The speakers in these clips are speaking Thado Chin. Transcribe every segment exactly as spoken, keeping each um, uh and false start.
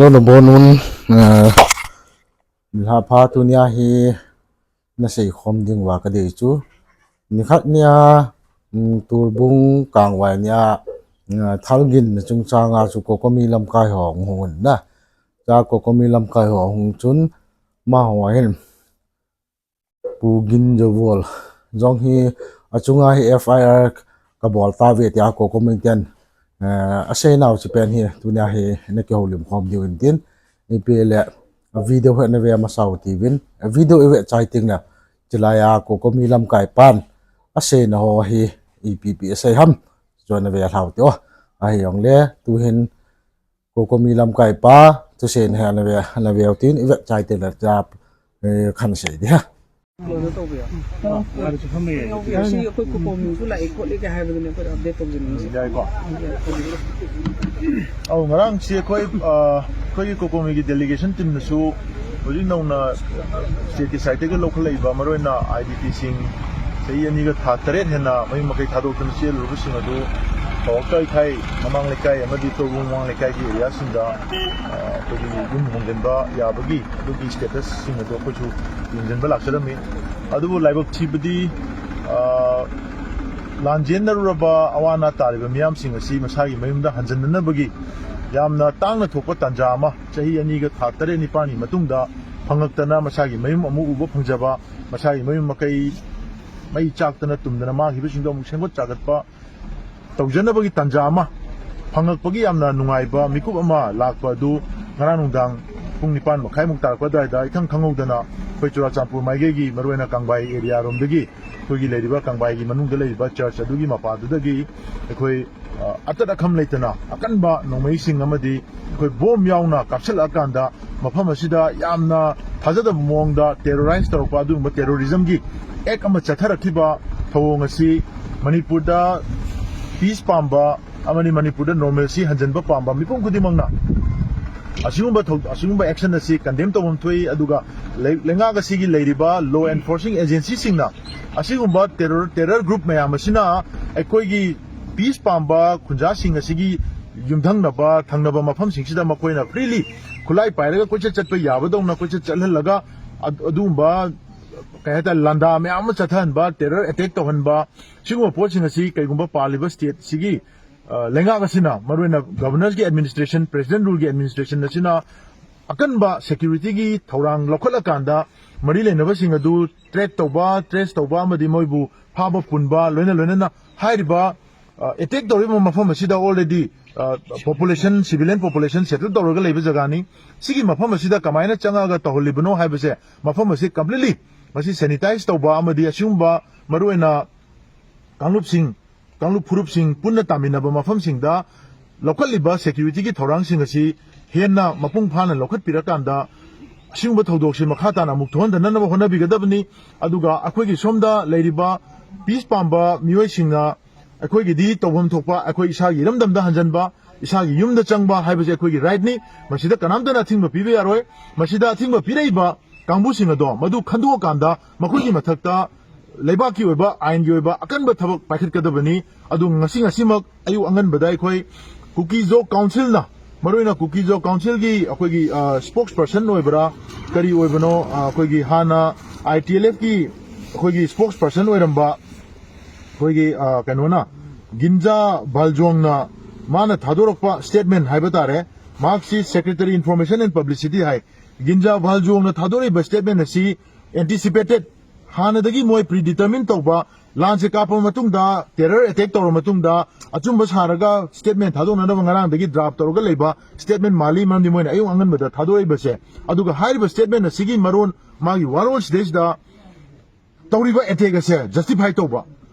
Lo na bonun, eh, nilhah pha tunia hi nasei khom ding uva kadei chu. Nikhat nia, mm, Turbung Kangvai nia, eh, thalgin na chungchanga chu COCOMI lamkai ho hung un na. Cha COCOMI lamkai ho hung chun, amaho hin Pu Ginjavol jong hi achunga hi F I R kabol tauve tia COCOMI ten, eh, aseinau chu pen hi tunia hi nakihoulim khom diu intin, ipi le video hi nave masau tiuvin, video ive chai teng le chilai a COCOMI lamkai pan aseina ho hi ipi ipi asei ham chu nave lhau tio. Ahijongle tuhin COCOMI lamkai pa thuseina hi nave, nave utin ive chai teng le cha, eh, khan sei dia. ꯑꯧ, ꯉꯔꯥꯡꯁꯤ ꯑꯩꯈꯣꯏ, ꯑ, ꯑꯩꯈꯣꯏꯒꯤ COCOMIꯒꯤ delegation teamꯅꯁꯨ ꯍꯧꯖꯤꯛ ꯅꯧꯅ stateꯀꯤ sideꯇꯒꯤ ꯂꯧꯈꯠꯂꯛꯏꯕ ꯃꯔꯨꯑꯣꯏꯅ IDPꯁꯤꯡ ꯆꯍꯤ ꯑꯅꯤꯒ ꯊꯥ ꯇꯔꯦꯠ ꯍꯦꯟꯅ ꯃꯌꯨꯝ ꯃꯀꯩ ꯊꯥꯗꯣꯛꯇꯨꯅ ꯆꯦꯜꯂꯨꯔꯕꯁꯤꯡ ꯑꯗꯨ ꯀꯋꯥꯛꯇ ꯏꯊꯥꯏ ꯃꯃꯥꯡ ꯂꯩꯀꯥꯏ ꯑꯃꯗꯤ ꯇꯣꯔꯕꯨꯡ ꯃꯃꯥꯡ ꯂꯩꯀꯥꯏꯒꯤ areaꯁꯤꯡꯗ, ꯑ, ꯑꯩꯈꯣꯏꯒꯤ ꯌꯨꯝ ꯍꯣꯡꯖꯤꯟꯕ ꯌꯥꯕꯒꯤ ꯑꯗꯨꯒꯤ statusꯁꯤꯡ ꯑꯗꯨ ꯑꯩꯈꯣꯏꯁꯨ ꯌꯦꯡꯁꯤꯟꯕ ꯂꯥꯛꯆꯔꯝꯃꯤ꯫ ꯑꯗꯨꯕꯨ ꯂꯥꯏꯕꯛ ꯊꯤꯕꯗꯤ, ꯑ, ꯂꯥꯟꯖꯦꯟꯅꯔꯨꯔꯕ ꯑꯋꯥ ꯑꯅꯥ ꯇꯥꯔꯤꯕ ꯃꯤꯌꯥꯝꯁꯤꯡ ꯑꯁꯤ ꯃꯁꯥꯒꯤ ꯃꯌꯨꯝꯗ ꯍꯟꯖꯤꯟꯅꯅꯕꯒꯤ ꯌꯥꯝꯅ ꯇꯥꯡꯅ ꯊꯣꯛꯄ ꯇꯥꯟꯖꯥ ꯑꯃ ꯆꯍꯤ ꯑꯅꯤꯒ ꯊꯥ ꯇꯔꯦꯠ ꯅꯤꯄꯥꯜꯒꯤ ꯃꯇꯨꯡꯗ ꯐꯪꯂꯛꯇꯅ ꯃꯁꯥꯒꯤ ꯃꯌꯨꯝ ꯑꯃꯨꯛ ꯎꯕ ꯐꯪꯖꯕ, ꯃꯁꯥꯒꯤ ꯃꯌꯨꯝ ꯃꯀꯩ ꯃꯩ ꯆꯥꯛꯇꯅ ꯇꯨꯝꯗꯅ ꯃꯥꯡꯈꯤꯕꯁꯤꯡꯗꯣ ꯑꯃꯨꯛ ꯁꯦꯝꯒꯠ ꯁꯥꯒꯠꯄ ꯇꯧꯖꯅꯕꯒꯤ ꯇꯥꯟꯖꯥ ꯑꯃ ꯐꯪꯂꯛꯄꯒꯤ ꯌꯥꯝꯅ ꯅꯨꯡꯉꯥꯏꯕ ꯃꯤꯀꯨꯞ ꯑꯃ ꯂꯥꯛꯄ ꯑꯗꯨ ꯉꯔꯥꯡ ꯅꯨꯡꯗꯥꯡ ꯄꯨꯡ ꯅꯤꯄꯥꯟ ꯃꯈꯥꯏꯃꯨꯛ ꯇꯥꯔꯛꯄ ꯑꯗꯨꯋꯥꯏꯗ ꯏꯈꯪ ꯈꯪꯍꯧꯗꯅ ꯑꯩꯈꯣꯏ ꯆꯨꯔꯥꯆꯥꯟꯄꯨꯔ ꯃꯥꯏꯀꯩꯒꯤ ꯃꯔꯨꯑꯣꯏꯅ ꯀꯥꯡꯕꯥꯏ areaꯔꯣꯝꯗꯒꯤ ꯑꯩꯈꯣꯏꯒꯤ ꯂꯩꯔꯤꯕ ꯀꯥꯡꯕꯥꯏꯒꯤ ꯃꯅꯨꯡꯗ ꯂꯩꯔꯤꯕ church ꯑꯗꯨꯒꯤ ꯃꯄꯥꯗꯨꯗꯒꯤ ꯑꯩꯈꯣꯏ, ꯑ, ꯑꯇꯠ ꯑꯈꯝ ꯂꯩꯇꯅ ꯑꯀꯟꯕ ꯅꯣꯡꯃꯩꯁꯤꯡ ꯑꯃꯗꯤ ꯑꯩꯈꯣꯏ bomb ꯌꯥꯎꯅ ꯀꯥꯞꯁꯤꯜꯂꯛꯑꯀꯥꯟꯗ ꯃꯐꯝ ꯑꯁꯤꯗ ꯌꯥꯝꯅ ꯊꯥꯖꯗꯕ ꯃꯑꯣꯡꯗ terrorize ꯇꯧꯔꯛꯄ ꯑꯗꯨꯒꯨꯝꯕ terrorismꯒꯤ act ꯑꯃ ꯆꯠꯊꯔꯛꯈꯤꯕ ꯊꯧꯑꯣꯡ ꯑꯁꯤ ꯃꯅꯤꯄꯨꯔꯗ peace ꯄꯥꯝꯕ ꯑꯃꯗꯤ ꯃꯅꯤꯄꯨꯔꯗ normalcy ꯍꯟꯖꯤꯟꯕ ꯄꯥꯝꯕ ꯃꯤꯄꯨꯝ ꯈꯨꯗꯤꯡꯃꯛꯅ ꯑꯁꯤꯒꯨꯝꯕ ꯊꯧ-, ꯑꯁꯤꯒꯨꯝꯕ action ꯑꯁꯤ condemn ꯇꯧꯐꯝ ꯊꯣꯛꯏ꯫ ꯑꯗꯨꯒ ꯂꯩ-, ꯂꯩꯉꯥꯛ ꯑꯁꯤꯒꯤ ꯂꯩꯔꯤꯕ law enforcing agencyꯁꯤꯡꯅ ꯑꯁꯤꯒꯨꯝꯕ terror, terror group ꯃꯌꯥꯝ ꯑꯁꯤꯅ ꯑꯩꯈꯣꯏꯒꯤ peace ꯄꯥꯝꯕ ꯈꯨꯟꯖꯥꯁꯤꯡ ꯑꯁꯤꯒꯤ ꯌꯨꯝꯊꯪꯅꯕ, ꯊꯪꯅꯕ ꯃꯐꯝꯁꯤꯡꯁꯤꯗ ꯃꯈꯣꯏꯅ freely ꯈꯨꯠꯂꯥꯏ ꯄꯥꯏꯔꯒ ꯀꯣꯏꯆꯠ ꯆꯠꯄ ꯌꯥꯕꯗꯧꯅ ꯀꯣꯏꯆꯠ ꯆꯠꯍꯜꯂꯒ ꯑꯗ-, ꯑꯗꯨꯒꯨꯝꯕ, ꯀꯩ ꯍꯥꯏꯇꯥꯔꯦ, ꯂꯥꯟꯗꯥ ꯃꯌꯥꯝ ꯑꯃ ꯆꯠꯊꯍꯟꯕ, terror attack ꯇꯧꯍꯟꯕ, ꯁꯤꯒꯨꯝꯕ ꯄꯣꯠꯁꯤꯡ ꯑꯁꯤ ꯀꯩꯒꯨꯝꯕ ꯄꯥꯜꯂꯤꯕ stateꯁꯤꯒꯤ, ꯑ, ꯂꯩꯉꯥꯛ ꯑꯁꯤꯅ, ꯃꯔꯨꯑꯣꯏꯅ governorꯒꯤ administration, president ruleꯒꯤ administration ꯑꯁꯤꯅ ꯑꯀꯟꯕ securityꯒꯤ ꯊꯧꯔꯥꯡ ꯂꯧꯈꯠꯂꯀꯥꯟꯗ ꯃꯔꯤ ꯂꯩꯅꯕꯁꯤꯡ ꯑꯗꯨ track ꯇꯧꯕ, trace ꯇꯧꯕ ꯑꯃꯗꯤ ꯃꯣꯏꯕꯨ ꯐꯥꯕ ꯄꯨꯟꯕ, ꯂꯣꯏꯅ ꯂꯣꯏꯅꯅ ꯍꯥꯏꯔꯤꯕ, ꯑ, attack ꯇꯧꯔꯤꯕ ꯃꯐꯝ ꯑꯁꯤꯗ already, ꯑ, population, civilian population settle ꯇꯧꯔꯒ ꯂꯩꯕ ꯖꯒꯥꯅꯤ꯫ ꯁꯤꯒꯤ ꯃꯐꯝ ꯑꯁꯤꯗ ꯀꯃꯥꯏꯅ ꯆꯪꯉꯛꯑꯒ ꯇꯧꯍꯜꯂꯤꯕꯅꯣ ꯍꯥꯏꯕꯁꯦ, ꯃꯐꯝ ꯑꯁꯤ completely ꯃꯁꯤ sanitize ꯇꯧꯕ ꯑꯃꯗꯤ ꯑꯁꯤꯒꯨꯝꯕ ꯃꯔꯨꯑꯣꯏꯅ ꯀꯥꯡꯂꯨꯞꯁꯤꯡ, ꯀꯥꯡꯂꯨꯞ ꯐꯨꯔꯨꯞꯁꯤꯡ ꯄꯨꯟꯅ ꯇꯥꯃꯤꯟꯅꯕ ꯃꯐꯝꯁꯤꯡꯗ ꯂꯧꯈꯠꯂꯤꯕ securityꯒꯤ ꯊꯧꯔꯥꯡꯁꯤꯡ ꯑꯁꯤ ꯍꯦꯟꯅ ꯃꯄꯨꯡ ꯐꯥꯅ ꯂꯧꯈꯠꯄꯤꯔꯀꯥꯟꯗ ꯑꯁꯤꯒꯨꯝꯕ ꯊꯧꯗꯣꯛꯁꯤ ꯃꯈꯥ ꯇꯥꯅ ꯑꯃꯨꯛ ꯊꯣꯛꯍꯟꯗꯅꯕ ꯍꯣꯠꯅꯕꯤꯒꯗꯕꯅꯤ꯫ ꯑꯗꯨꯒ ꯑꯩꯈꯣꯏꯒꯤ ꯁꯣꯝꯗ ꯂꯩꯔꯤꯕ peace ꯄꯥꯝꯕ ꯃꯤꯑꯣꯏꯁꯤꯡꯅ ꯑꯩꯈꯣꯏꯒꯤꯗꯤ ꯇꯧꯐꯝ ꯊꯣꯛꯄ ꯑꯩꯈꯣꯏ ꯏꯁꯥꯒꯤ ꯏꯔꯝꯗꯝꯗ ꯍꯟꯖꯟꯕ, ꯏꯁꯥꯒꯤ ꯌꯨꯝꯗ ꯆꯪꯕ ꯍꯥꯏꯕꯁꯤ ꯑꯩꯈꯣꯏꯒꯤ rightꯅꯤ꯫ ꯃꯁꯤꯗ ꯀꯅꯥꯝꯇꯅ ꯑꯊꯤꯡꯕ ꯄꯤꯕ ꯌꯥꯔꯣꯏ꯫ ꯃꯁꯤꯗ ꯑꯊꯤꯡꯕ ꯄꯤꯔꯛꯏꯕ ꯀꯥꯡꯕꯨꯁꯤꯡ ꯑꯗꯣ ꯃꯗꯨ ꯈꯟꯗꯣꯛꯑꯀꯥꯟꯗ ꯃꯈꯣꯏꯒꯤ ꯃꯊꯛꯇ ꯂꯩꯕꯥꯛꯀꯤ ꯑꯣꯏꯕ ꯑꯥꯏꯟꯒꯤ ꯑꯣꯏꯕ ꯑꯀꯟꯕ ꯊꯕꯛ ꯄꯥꯏꯈꯠꯀꯗꯕꯅꯤ꯫ ꯑꯗꯨ ꯉꯁꯤ, ꯉꯁꯤꯃꯛ ꯑꯌꯨꯛ ꯑꯉꯟꯕꯗ ꯑꯩꯈꯣꯏ ꯀꯨꯀꯤꯖꯣ councilꯅ, ꯃꯔꯨꯑꯣꯏꯅ ꯀꯨꯀꯤꯖꯣ councilꯒꯤ ꯑꯩꯈꯣꯏꯒꯤ, ꯑ, spokesperson ꯑꯣꯏꯕ꯭ꯔꯥ, ꯀꯔꯤ ꯑꯣꯏꯕꯅꯣ, ꯑ, ꯑꯩꯈꯣꯏꯒꯤ ꯍꯥꯟꯅ I T L Fꯀꯤ ꯑꯩꯈꯣꯏꯒꯤ spokesperson ꯑꯣꯏꯔꯝꯕ ꯑꯩꯈꯣꯏꯒꯤ, ꯑ, ꯀꯩꯅꯣꯅ, ꯒꯤꯟꯖꯥ ꯚꯥꯜꯖꯣꯡꯅ ꯃꯥꯅ ꯊꯥꯗꯣꯔꯛꯄ statement ꯍꯥꯏꯕ ꯇꯥꯔꯦ, ꯃꯍꯥꯛꯁꯤ Secretary Information and Publicity ꯍꯥꯏ꯫ ꯒꯤꯟꯖꯥ ꯚꯥꯜꯖꯣꯡꯅ ꯊꯥꯗꯣꯔꯛꯏꯕ statement ꯑꯁꯤ anticipated, ꯍꯥꯟꯅꯗꯒꯤ ꯃꯣꯏ predetermine ꯇꯧꯕ, ꯂꯥꯟꯁꯦ ꯀꯥꯞꯄ ꯃꯇꯨꯡꯗ, terror attack ꯇꯧꯔ ꯃꯇꯨꯡꯗ, ꯑꯆꯨꯝꯕ ꯁꯥꯔꯒ statement ꯊꯥꯗꯣꯛꯅꯅꯕ ꯉꯔꯥꯡꯗꯒꯤ draft ꯇꯧꯔꯒ ꯂꯩꯕ statement ꯃꯥꯜꯂꯤ꯫ ꯃꯔꯝꯗꯤ ꯃꯣꯏꯅ ꯑꯌꯨꯛ ꯑꯉꯟꯕꯗ ꯊꯥꯗꯣꯔꯛꯏꯕꯁꯦ꯫ ꯑꯗꯨꯒ ꯍꯥꯏꯔꯤꯕ statement ꯑꯁꯤꯒꯤ ꯃꯔꯣꯟ, ꯃꯥꯒꯤ ꯋꯥꯔꯣꯜ ꯁꯤꯗꯩꯁꯤꯗ ꯇꯧꯔꯤꯕ attack ꯑꯁꯦ justify ꯇꯧꯕ,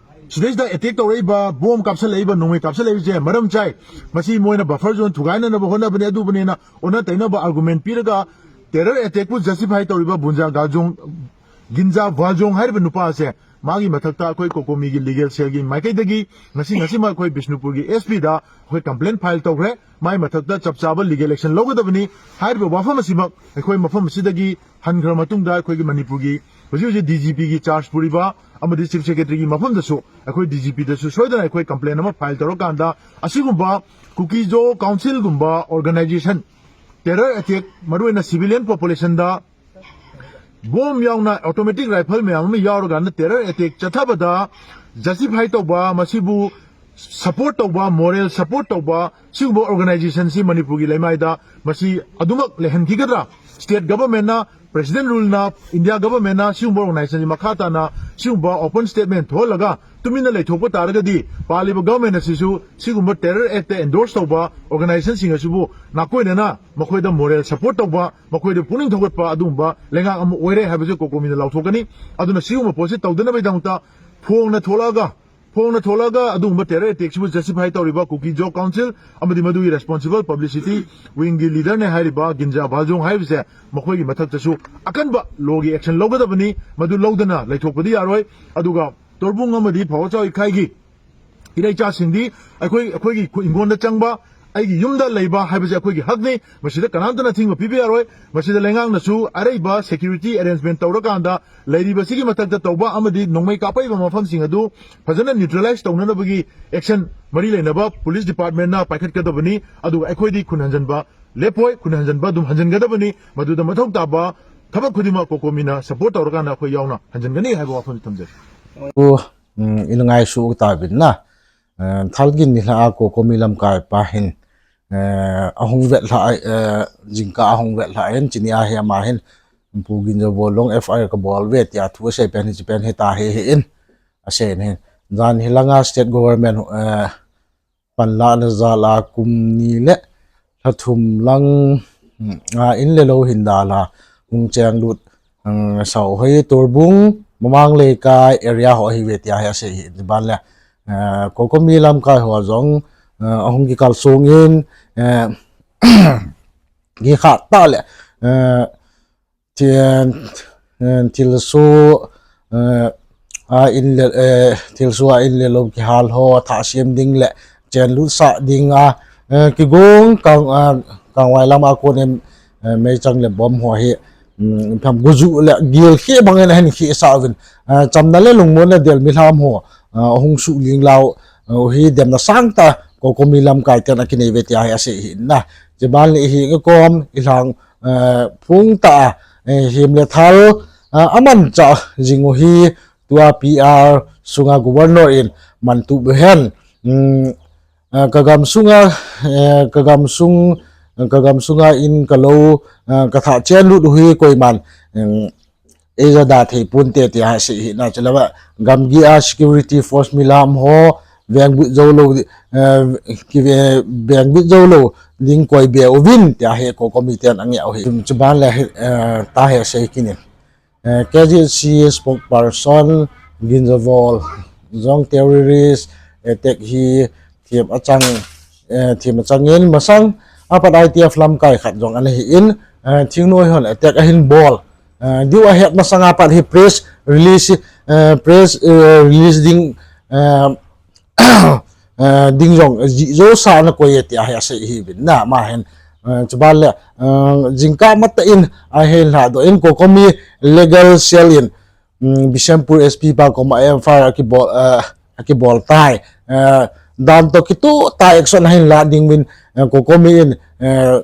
ꯁꯤꯗꯩꯁꯤꯗ attack ꯇꯧꯔꯛꯏꯕ, bomb ꯀꯥꯞꯁꯜꯂꯛꯏꯕ, ꯅꯣꯡꯃꯩ ꯀꯥꯞꯁꯜꯂꯛꯏꯕꯁꯦ ꯃꯔꯝ ꯆꯥꯏ꯫ ꯃꯁꯤ ꯃꯣꯏꯅ buffer zone ꯊꯨꯒꯥꯏꯅꯅꯕ ꯍꯣꯠꯅꯕꯅꯦ, ꯑꯗꯨꯕꯨꯅꯦꯅ ꯑꯣꯟꯅ ꯇꯩꯅꯕ argument ꯄꯤꯔꯒ terror attackꯄꯨ justify ꯇꯧꯔꯤꯕ ꯕꯨꯟꯖꯥ ꯒꯥꯜꯖꯣꯡ, ꯒꯤꯟꯖꯥ ꯚꯥꯜꯖꯣꯡ ꯍꯥꯏꯔꯤꯕ ꯅꯨꯄꯥ ꯑꯁꯦ, ꯃꯥꯒꯤ ꯃꯊꯛꯇ ꯑꯩꯈꯣꯏ COCOMIꯒꯤ legal cellꯒꯤ ꯃꯥꯏꯀꯩꯗꯒꯤ ꯉꯁꯤ, ꯉꯁꯤꯃꯛ ꯑꯩꯈꯣꯏ ꯕꯤꯁꯅꯨꯄꯨꯔꯒꯤ S Pꯗ ꯑꯩꯈꯣꯏ complaint file ꯇꯧꯈ꯭ꯔꯦ꯫ ꯃꯥꯒꯤ ꯃꯊꯛꯇ ꯆꯞ ꯆꯥꯕ legal action ꯂꯧꯒꯗꯕꯅꯤ꯫ ꯍꯥꯏꯔꯤꯕ ꯋꯥꯐꯝ ꯑꯁꯤꯃꯛ ꯑꯩꯈꯣꯏ ꯃꯐꯝ ꯑꯁꯤꯗꯒꯤ ꯍꯟꯈ꯭ꯔ ꯃꯇꯨꯡꯗ ꯑꯩꯈꯣꯏꯒꯤ ꯃꯅꯤꯄꯨꯔꯒꯤ ꯍꯧꯖꯤꯛ ꯍꯧꯖꯤꯛ DGPꯒꯤ charge ꯄꯨꯔꯤꯕ ꯑꯃꯗꯤ Chief Secretaryꯒꯤ ꯃꯐꯝꯗꯁꯨ ꯑꯩꯈꯣꯏ DGPꯗꯁꯨ ꯁꯣꯏꯗꯅ ꯑꯩꯈꯣꯏ complaint ꯑꯃ file ꯇꯧꯔꯀꯥꯟꯗ ꯑꯁꯤꯒꯨꯝꯕ ꯀꯨꯀꯤꯖꯣ councilꯒꯨꯝꯕ organization terror attack, ꯃꯔꯨꯑꯣꯏꯅ civilian population ꯗ bomb ꯌꯥꯎꯅ automatic rifle ꯃꯌꯥꯝ ꯑꯃ ꯌꯥꯎꯔꯀꯥꯟꯗ terror attack ꯆꯠꯊꯕꯗ justify ꯇꯧꯕ, ꯃꯁꯤꯕꯨ support ꯇꯧꯕ, moral support ꯇꯧꯕ ꯁꯤꯒꯨꯝꯕ organization ꯁꯤ ꯃꯅꯤꯄꯨꯔꯒꯤ ꯂꯩꯃꯥꯏꯗ ꯃꯁꯤ ꯑꯗꯨꯃꯛ ꯂꯩꯍꯟꯈꯤꯒꯗ꯭ꯔꯥ? State government ꯅ, President Rule ꯅ, India government ꯅ ꯁꯤꯒꯨꯝꯕ organization ꯁꯤ ꯃꯈꯥ ꯇꯥꯅ ꯁꯤꯒꯨꯝꯕ open statement ꯊꯣꯛꯍꯜꯂꯒ ꯇꯨꯃꯤꯟꯅ ꯂꯩꯊꯣꯛꯄ ꯇꯥꯔꯒꯗꯤ, ꯄꯥꯜꯂꯤꯕ government ꯑꯁꯤꯁꯨ ꯁꯤꯒꯨꯝꯕ terror act ꯇ endorse ꯇꯧꯕ organization ꯁꯤꯡ ꯑꯁꯤꯕꯨ ꯅꯥꯀꯣꯏꯅꯅ ꯃꯈꯣꯏꯗ moral support ꯇꯧꯕ, ꯃꯈꯣꯏꯗ ꯄꯨꯛꯅꯤꯡ ꯊꯧꯒꯠꯄ ꯑꯗꯨꯒꯨꯝꯕ ꯂꯩꯉꯥꯛ ꯑꯃ ꯑꯣꯏꯔꯦ ꯍꯥꯏꯕꯁꯦ COCOMI ꯅ ꯂꯥꯎꯊꯣꯛꯀꯅꯤ꯫ ꯑꯗꯨꯅ ꯁꯤꯒꯨꯝꯕ ꯄꯣꯠꯁꯤ ꯇꯧꯗꯅꯕꯒꯤꯗꯃꯛꯇ ꯐꯣꯡꯅ ꯊꯣꯛꯂꯛꯑꯒ, ꯐꯣꯡꯅ ꯊꯣꯛꯂꯛꯑꯒ ꯑꯗꯨꯒꯨꯝꯕ terror attack ꯁꯤꯕꯨ justify ꯇꯧꯔꯤꯕ Kuki Zo Council ꯑꯃꯗꯤ ꯃꯗꯨꯒꯤ responsible publicity wing ꯒꯤ leader ꯅꯦ ꯍꯥꯏꯔꯤꯕ ꯒꯤꯟꯖꯥ ꯚꯥꯜꯖꯣꯡ ꯍꯥꯏꯕꯁꯦ ꯃꯈꯣꯏꯒꯤ ꯃꯊꯛꯇꯁꯨ ꯑꯀꯟꯕ law ꯒꯤ action ꯂꯧꯒꯗꯕꯅꯤ꯫ ꯃꯗꯨ ꯂꯧꯗꯅ ꯂꯩꯊꯣꯛꯄꯗꯤ ꯌꯥꯔꯣꯏ꯫ ꯑꯗꯨꯒ ꯇꯣꯔꯕꯨꯡ ꯑꯃꯗꯤ ꯐꯥꯎꯕꯆꯥꯎ ꯏꯈꯥꯏꯒꯤ ꯏꯔꯩꯆꯥꯁꯤꯡꯗꯤ ꯑꯩꯈꯣꯏ, ꯑꯩꯈꯣꯏꯒꯤ ꯈꯨ-, ꯏꯪꯈꯣꯜꯗ ꯆꯪꯕ, ꯑꯩꯒꯤ ꯌꯨꯝꯗ ꯂꯩꯕ ꯍꯥꯏꯕꯁꯦ ꯑꯩꯈꯣꯏꯒꯤ ꯍꯛꯅꯤ꯫ ꯃꯁꯤꯗ ꯀꯅꯥꯝꯇꯅ ꯑꯊꯤꯡꯕ ꯄꯤꯕ ꯌꯥꯔꯣꯏ꯫ ꯃꯁꯤꯗ ꯂꯩꯉꯥꯛꯅꯁꯨ ꯑꯔꯩꯕ security arrangement ꯇꯧꯔꯀꯥꯟꯗ ꯂꯩꯔꯤꯕꯁꯤꯒꯤ ꯃꯊꯛꯇ ꯇꯧꯕ ꯑꯃꯗꯤ ꯅꯣꯡꯃꯩ ꯀꯥꯞꯄꯛꯏꯕ ꯃꯐꯝꯁꯤꯡ ꯑꯗꯨ ꯐꯖꯅ neutralize ꯇꯧꯅꯅꯕꯒꯤ action ꯃꯔꯤ ꯂꯩꯅꯕ police department ꯅ ꯄꯥꯏꯈꯠꯀꯗꯕꯅꯤ꯫ ꯑꯗꯨꯒ ꯑꯩꯈꯣꯏꯗꯤ ꯈꯨꯟ ꯍꯟꯖꯟꯕ ꯂꯦꯞꯄꯣꯏ, ꯈꯨꯟ ꯍꯟꯖꯟꯕ ꯑꯗꯨꯝ ꯍꯟꯖꯟꯒꯗꯕꯅꯤ꯫ ꯃꯗꯨꯗ ꯃꯊꯧ ꯇꯥꯕ ꯊꯕꯛ ꯈꯨꯗꯤꯡꯃꯛ COCOMI ꯅ support ꯇꯧꯔꯀꯥꯟꯗ ꯑꯩꯈꯣꯏ ꯌꯥꯎꯅ ꯍꯟꯖꯟꯒꯅꯤ ꯍꯥꯏꯕ ꯋꯥꯐꯝꯁꯤ ꯊꯝꯖꯒꯦ꯫ ꯎꯝ, ꯏꯅꯉꯥꯏ ꯁꯨ ꯇꯥꯕꯤꯟꯅ, ꯑ, ꯊꯥꯜꯒꯤ ꯅꯤꯂꯥ ꯀꯣꯀꯣꯃꯤ ꯂꯝꯀꯥꯏ ꯄꯥ ꯍꯤꯟ, ꯑ, ꯑꯍꯨꯡ ꯋꯦꯠ ꯂꯥ, ꯑ, ꯖꯤꯡꯀꯥ ꯑꯍꯨꯡ ꯋꯦꯠ ꯂꯥ ꯍꯤꯟ, ꯆꯤꯅꯤ ꯑꯍꯦ ꯑꯃ ꯍꯤꯟ, ꯄꯨꯒꯤꯟ ꯖꯕꯣ ꯂꯣꯡ F I R ꯀ ꯕꯣꯜ ꯋꯦꯠ ꯇꯤꯌꯥ ꯊꯨ ꯑꯁꯦ ꯄꯦꯟ ꯍꯤ ꯆꯤ ꯄꯦꯟ ꯍꯤ ꯇꯥ ꯍꯤ ꯍꯤ ꯏꯟ, ꯑꯁꯦ ꯍꯤꯟ꯫ ꯖꯥꯟ ꯍꯤꯂꯥꯡꯒ state government, ꯑ, ꯄꯟꯂꯥꯛꯅ ꯖꯥꯠꯂꯥ ꯀꯨꯝꯅꯤ ꯂꯦ ꯂꯥꯊꯨꯝ ꯂꯪ, ꯎꯝ, ꯑ, ꯏꯟ ꯂꯦ ꯂꯧ ꯍꯤꯟꯗꯥ ꯂꯥ ꯍꯨꯡ ꯆꯦꯡ ꯂꯨꯠ, ꯎꯝ, ꯁꯥꯎ ꯍꯩ ꯇꯣꯔꯕꯨꯡ ꯃꯃꯥꯡ ꯂꯩꯀꯥꯏ area ꯍꯣ ꯍꯤ ꯋꯦ ꯇꯤꯌꯥ ꯍꯦ ꯑꯁꯦ ꯍꯤ ꯗꯤꯕꯥꯟ ꯂꯦ, ꯑ, ꯀꯣꯀꯣꯃꯤ ꯂꯝꯀꯥꯏ ꯍꯣ ꯖꯣꯡ, ꯑ, ꯑꯍꯨꯝ ꯀꯤ ꯀꯥꯜ ꯁꯣꯡ ꯏꯟ, ꯑ, ꯒꯤ ꯈꯥ ꯇꯥ ꯂꯦ, ꯑ, ꯊꯤ-, ꯑ, ꯊꯤꯜꯁꯨ, ꯑ, ꯑ, ꯏꯟ ꯂꯦ, ꯑ, ꯊꯤꯜꯁꯨ ꯑ ꯏꯟ ꯂꯦ ꯂꯧ ꯀꯤ ꯍꯥꯜ ꯍꯣ, ꯊꯥ ꯁꯦꯝ ꯗꯤꯡ ꯂꯦ, ꯆꯦꯟ ꯂꯨꯠ ꯁꯥ ꯗꯤꯡ ꯑ, ꯑ, ꯀꯤꯒꯣꯡ ꯀꯥꯡ-, ꯑ, ꯀꯥꯡꯋꯥꯏ ꯂꯝ ꯑ ꯀꯣꯟ ꯏꯟ, ꯑ, ꯃꯩ ꯆꯪ ꯂꯦ ꯕꯣꯝ ꯍꯣ ꯍꯤ, ꯎꯝ, ꯐꯝ ꯒꯨꯖꯨ ꯂꯦ, ꯒꯦꯜ ꯈꯦ ꯕꯪ ꯏꯟ ꯍꯦꯟ ꯈꯦ ꯁꯥ ꯎ ꯏꯟ, ꯑ, ꯆꯝꯅ ꯂꯦ ꯂꯨꯡꯃꯣꯟ ꯂꯦ ꯗꯦꯜ ꯃꯤꯠ ꯂꯝ ꯍꯣ, ꯑ, ꯑꯍꯨꯡ ꯁꯨ ꯂꯤꯡ ꯂꯥꯎ, ꯑ, ꯎ ꯍꯤ ꯗꯦꯝꯅ ꯁꯥꯡ ꯇ, ꯀꯣꯀꯣꯃꯤ ꯂꯝꯀꯥꯏ ꯇꯦꯟ ꯑ ꯀꯤꯅꯩ ꯋꯦ ꯇꯤꯌꯥ ꯍꯤ ꯑꯁꯦ ꯍꯤ ꯏꯟ ꯅ꯫ ꯆꯤꯕꯥꯟ ꯂꯦ ꯍꯤ ꯉ ꯀꯣꯝ, ꯏ ꯂꯥꯡ, ꯑ, ꯐꯨꯡ ꯇ, ꯑ, ꯍꯤꯝ ꯂꯦ ꯊꯥꯜ, ꯑ, ꯑꯃꯟ ꯆꯥ, ꯖꯤꯡ ꯎ ꯍꯤ, ꯇꯨ ꯑ P R ꯁꯨꯡ ꯑ Governor ꯏꯟ ꯃꯟ ꯇꯨ ꯕꯨ ꯍꯦꯟ, ꯎꯝ, ꯑ, ꯀꯒꯝ ꯁꯨꯡ ꯑ, ꯑ, ꯀꯒꯝ ꯁꯨꯡ, ꯀꯒꯝ ꯁꯨꯡ ꯑ ꯏꯟ ꯀ ꯂꯧ, ꯑ, ꯀ ꯊꯥ ꯆꯦꯟ ꯂꯨꯠ ꯎ ꯍꯤ ꯀꯣꯏ ꯃꯥꯟ, ꯎꯝ, ꯑꯦ ꯖ ꯗꯥ ꯊꯦ ꯄꯨꯟ ꯇꯦ ꯇꯤꯌꯥ ꯍꯤ ꯑꯁꯦ ꯍꯤ ꯅ ꯆꯤꯂꯕ ꯒꯝ ꯒꯤ ꯑ security force ꯃꯤ ꯂꯝ ꯍꯣ, ꯕꯦꯡ ꯕꯨꯠ ꯖꯧ ꯂꯧ, ꯑ, ꯀꯤ ꯕꯦ-, ꯕꯦꯡ ꯕꯨꯠ ꯖꯧ ꯂꯧ, ꯂꯤꯡ ꯀꯣꯏ ꯕꯦ ꯎ ꯏꯟ ꯇꯤꯌꯥ ꯍꯤ ꯀꯣꯀꯣꯃꯤ ꯇꯦꯟ ꯑ ꯉꯦ ꯎ ꯍꯤ꯫ ꯆꯤꯕꯥꯟ ꯂꯦ ꯍꯤ, ꯑ, ꯇꯥ ꯍꯤ ꯑꯁꯦ ꯍꯤ ꯀꯤꯅꯤ꯫ ꯑ, K G C spokesperson ꯒꯤꯟꯖꯕꯣꯜ ꯖꯣꯡ terrorist attack ꯍꯤ ꯊꯤꯝ ꯑꯆꯪ, ꯑ, ꯊꯤꯝ ꯑꯆꯪ ꯏꯟ ꯃꯁꯪ ꯑꯄꯠ I T F ꯂꯝꯀꯥꯏ ꯈꯠ ꯖꯣꯡ ꯑꯅ ꯍꯤ ꯏꯟ, ꯑ, ꯊꯤꯡꯅꯣꯏ ꯍꯣꯟ attack ꯑꯍꯤꯟ ꯕꯣꯜ, ꯑ, ꯗꯤꯎ ꯑꯍꯦꯠ ꯃꯁꯪ ꯑꯄꯠ ꯍꯤ press release, ꯑ, press, ꯑ, release ꯗꯤꯡ, ꯑ, ꯑ, ꯗꯤꯡ ꯖꯣꯡ, ꯑ, ꯖꯤ-, ꯖꯣ ꯁꯥ ꯅ ꯀꯣꯏ ꯌꯦ ꯇꯤꯌꯥ ꯍꯤ ꯑꯁꯦ ꯍꯤ ꯕꯤꯟ ꯅ ꯃꯥ ꯍꯦꯟ, ꯑ, ꯆꯨꯕꯥꯜ ꯂꯦ, ꯑ, ꯖꯤꯡꯀꯥ ꯃꯠꯇ ꯏꯟ, ꯑ, ꯍꯦꯟ ꯂꯥ ꯗꯣ ꯏꯟ ꯀꯣꯀꯣꯃꯤ legal cell ꯏꯟ, ꯎꯝ, ꯕꯤꯁꯦꯝꯄꯨꯔ S P ꯄꯥ ꯀꯣꯃ F I R ꯑꯀꯤ ꯕꯣꯜ, ꯑ, ꯑꯀꯤ ꯕꯣꯜ ꯇꯥꯏ꯫ ꯑ, ꯗꯥꯟ ꯇꯣ ꯀꯤꯇꯨ ꯇꯥ action ꯍꯦꯟ ꯂꯥ ꯗꯤꯡ ꯕꯤꯟ, ꯑ, ꯀꯣꯀꯣꯃꯤ ꯏꯟ, ꯑ,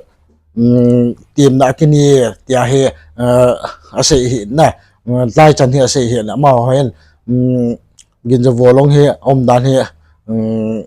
ꯎꯝ, team ꯅ ꯑꯀꯤꯅꯤ ꯇꯤꯌꯥ ꯍꯤ, ꯑ, ꯑꯁꯦ ꯍꯤ ꯅ, ꯑ, ꯂꯥꯏ ꯆꯟ ꯍꯤ ꯑꯁꯦ ꯍꯤ ꯅ ꯃꯥ ꯍꯣꯏ ꯍꯦꯟ, ꯎꯝ, ꯒꯤꯟꯖꯕꯣ ꯂꯣꯡ ꯍꯤ, ꯑꯣꯝ ꯗꯥꯟ ꯍꯤ, ꯎꯝ,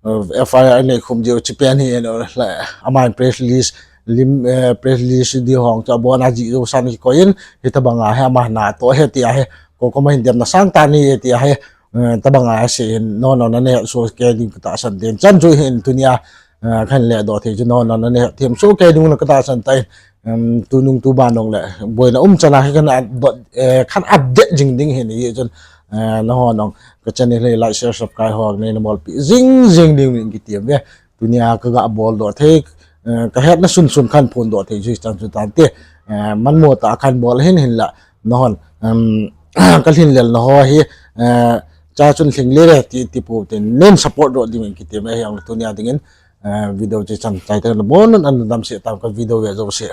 ꯑ, F I R ꯅꯦ ꯈꯨꯝ ꯖꯤꯎ ꯆꯤ ꯄꯦꯟ ꯍꯤ ꯅ, ꯂ-, ꯑꯃꯥꯏ press release, lim, ꯑ, press release ꯗꯤ ꯍꯣꯡ ꯆꯥ ꯕꯣ ꯅ ꯖꯤ ꯖꯣ ꯁꯥꯟ ꯍꯤ ꯀꯣ ꯏꯟ, ꯍꯤ ꯇꯕ ꯉꯥ ꯍꯤ ꯑꯃ ꯅ ꯇꯣ ꯍꯤ ꯇꯤꯌꯥ ꯍꯤ, ꯀꯣ ꯀꯣꯃ ꯍꯤꯟ ꯗꯦꯝ ꯅ ꯁꯥꯡ ꯇꯥ ꯅꯤ ꯍꯤ ꯇꯤꯌꯥ ꯍꯤ, ꯑ, ꯇꯕ ꯉꯥ ꯍꯤ ꯁꯤ ꯍꯤ, ꯅꯣ ꯅꯣ ꯅ ꯅꯦ ꯁꯣ ꯀꯦ ꯗꯤꯡ ꯀ ꯇꯥ ꯁꯟ ꯗꯦꯟ ꯆꯟ ꯖꯨ ꯍꯤ ꯏꯟ ꯇꯨꯅꯤꯌꯥ, ꯑ, ꯈꯟ ꯂꯦ ꯗꯣ ꯊꯦ ꯖꯨ ꯅꯣ ꯅꯣ ꯅ ꯅꯦ ꯊꯦꯝ ꯁꯣ ꯀꯦ ꯗꯤꯡ ꯅ ꯀ ꯇꯥ ꯁꯟ ꯇꯥꯏ, ꯎꯝ, ꯇꯨ ꯅꯨꯡ ꯇꯨ ꯕꯥ ꯅꯣꯡ ꯂꯦ, ꯕꯣꯏ ꯅ ꯎꯝ ꯆꯅꯥ ꯍꯤ ꯈꯟ ꯑ, ꯗꯣ, ꯑ, ꯈꯟ update ꯖꯤꯡ ꯗꯤꯡ ꯍꯤ ꯅ ꯌꯦ ꯖꯨꯟ, ꯑ, ꯅ ꯍꯣ ꯅꯣꯡ, ꯀ channel ꯍꯤ like, share, subscribe ꯍꯣ ꯅꯦ ꯅ ꯕꯣꯜ ꯄꯤ, ꯖꯤꯡ ꯖꯤꯡ ꯗꯤꯡ ꯗꯤꯡ ꯀꯤ ꯇꯤꯌꯝ ꯌꯦ, ꯇꯨꯅꯤꯌꯥ ꯀ ꯒ ꯕꯣꯜ ꯗꯣ ꯊꯦ, ꯑ, ꯀ ꯍꯦꯠ ꯅ ꯁꯨꯟ ꯁꯨꯟ ꯈꯟ ꯐꯣꯟ ꯗꯣ ꯊꯦ ꯖꯨ ꯆꯟ ꯖꯨ ꯇꯥꯟ ꯇꯦ, ꯑ, ꯃꯟ ꯃꯣ ꯇꯥ ꯈꯟ ꯕꯣꯜ ꯍꯤꯟ ꯍꯤꯟ ꯂ, ꯅ ꯍꯣꯟ, ꯎꯝ, ꯀ ꯍꯤꯟ ꯂꯦꯜ ꯅ ꯍꯣ ꯍꯤ, ꯑ, ꯆꯥ ꯆꯨꯟ ꯍꯤꯡ ꯂꯦ ꯔꯦ ꯇꯤ, ꯇꯤ ꯄꯨ ꯇꯦ ꯅꯦꯟ support ꯗꯣ ꯗꯤꯡ ꯀꯤ ꯇꯤꯌꯝ ꯌꯦ ꯍꯤ ꯌꯥꯡ ꯇꯨꯅꯤꯌꯥ ꯗꯤꯡ ꯏꯟ, ꯑ, video ꯆꯦ ꯆꯟ ꯆꯥꯏ ꯇ ꯅ ꯕꯣꯟ ꯅ ꯅ ꯗꯝ ꯁꯦ ꯇꯥꯝ ꯀ video ꯌꯦ ꯖꯣ ꯁꯦ꯫